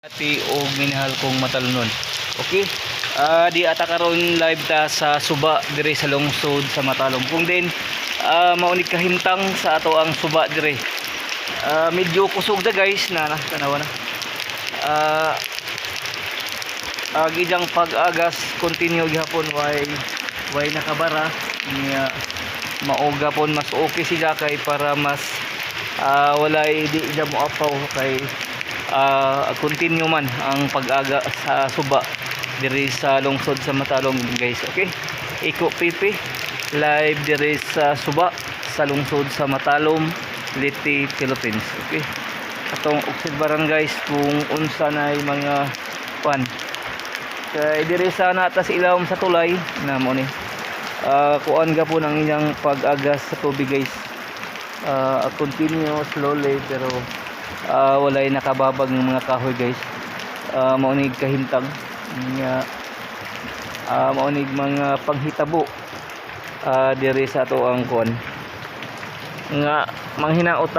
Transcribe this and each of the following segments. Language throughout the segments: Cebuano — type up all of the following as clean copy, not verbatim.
Ati og minahal kong matalunon. Okay? Di ata karon live ta sa suba dire sa lungsod sa Matalom. Kung din maunig kahimtang sa ato ang suba dire. Medyo kusog da, guys, na na tanawa na. Ag ijang pag-agas continue gihapon, way nakabara niya, mao gapon mas okay siya kay para mas walay di siya mo apaw kay continue man ang pag-aga sa suba diri sa lungsod sa Matalom, guys. Okay, Iko Pipi live diri sa suba sa lungsod sa Matalom, Leyte, Philippines. Okay, atong obserbaran, guys, kung unsa na mga pan kay diri sa natas ilawom sa tulay na mo ni kuan gapon ang inyang pag-agas sa tubig, guys. Continue slowly pero walay nakababag ng mga kahoy, guys. Maunig kahimtang nya, maunig mga panghitabo diri sa ato ang kuan nga manghinaot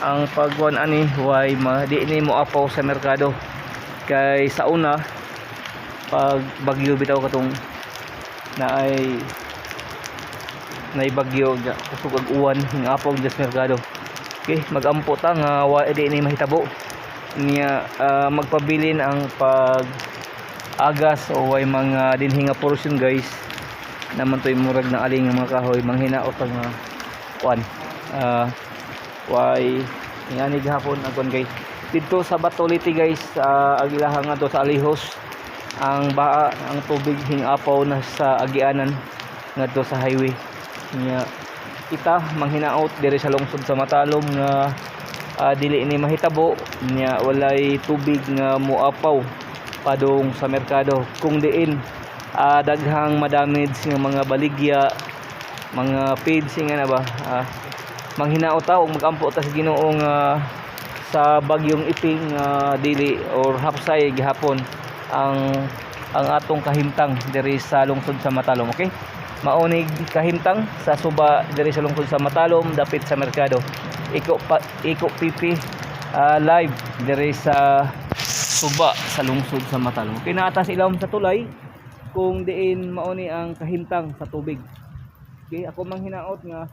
ang pagkuan ani way ma di ni mo apaw sa merkado kay sa una pag bagyo bitaw katong na ay nay bagyo ga kusog ag uwan, hingapaw sa merkado. Okay, magampo ta nga wa di ni mahitabo niya, magpabilin ang pag agas o way mga dinhi nga portion, guys, naman to'y murag na aling nga mga kahoy. Manghinaot ang kuan way ngani gihapon ang kuan, guys, didto sa Batoliti, guys, sa agilahan nga sa Alihos ang baa, ang tubig hingapaw na sa agianan ngadto sa highway nya. Kita manghinaot diri sa lungsod sa Matalom nga dili ni mahitabo nya, walay tubig nga moapaw padung sa merkado kung diin daghang madamage nga mga baligya, mga feeds nga na ba. Manghinaot ta ug magampo ta sa Ginoo nga sa bagyong Iping dili or hapsay gihapon ang atong kahimtang diri sa lungsod sa Matalom. Okay, maunig kahimtang sa suba diri sa lungsod sa Matalom, dapit sa merkado. Iko pa, Iko Pipi live diri sa suba sa lungsod sa Matalom. Okay, naatas ilawom sa tulay kung diin mauni ang kahimtang sa tubig. Okay, ako manghinaot nga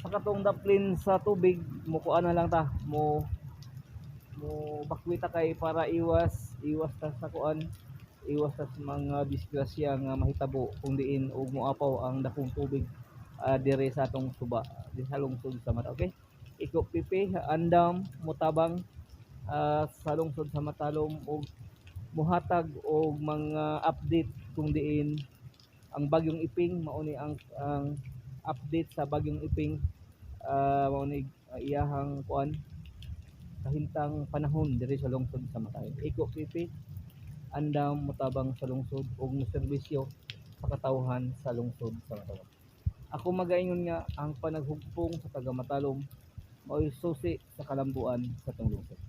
sa katong daplin sa tubig mo kuan na lang ta, mo mo bakwita kay para iwas iwas ta sa kuan, iwas ta sa mga disgrasya nga mahitabo kung diin og moapaw ang dakong tubig dire sa atong suba di sa lungsod sa Mata. Okay, Iko Pipi andam motabang sa lungsod sa Matalom og muhatag og mga update kung diin ang bagyong Iping. Mauni ang update sa bagyong Iping, mao ni iyahang kuan kahimtang panahon diri sa lungsod sa Matalom. Iko Pipi andam motabang sa lungsod ug moserbisyo sa katawhan sa lungsod sa Matalom. Ako magaingon nga ang panaghugpong sa taga Matalom mao'y susi sa kalambuan sa atong lungsod.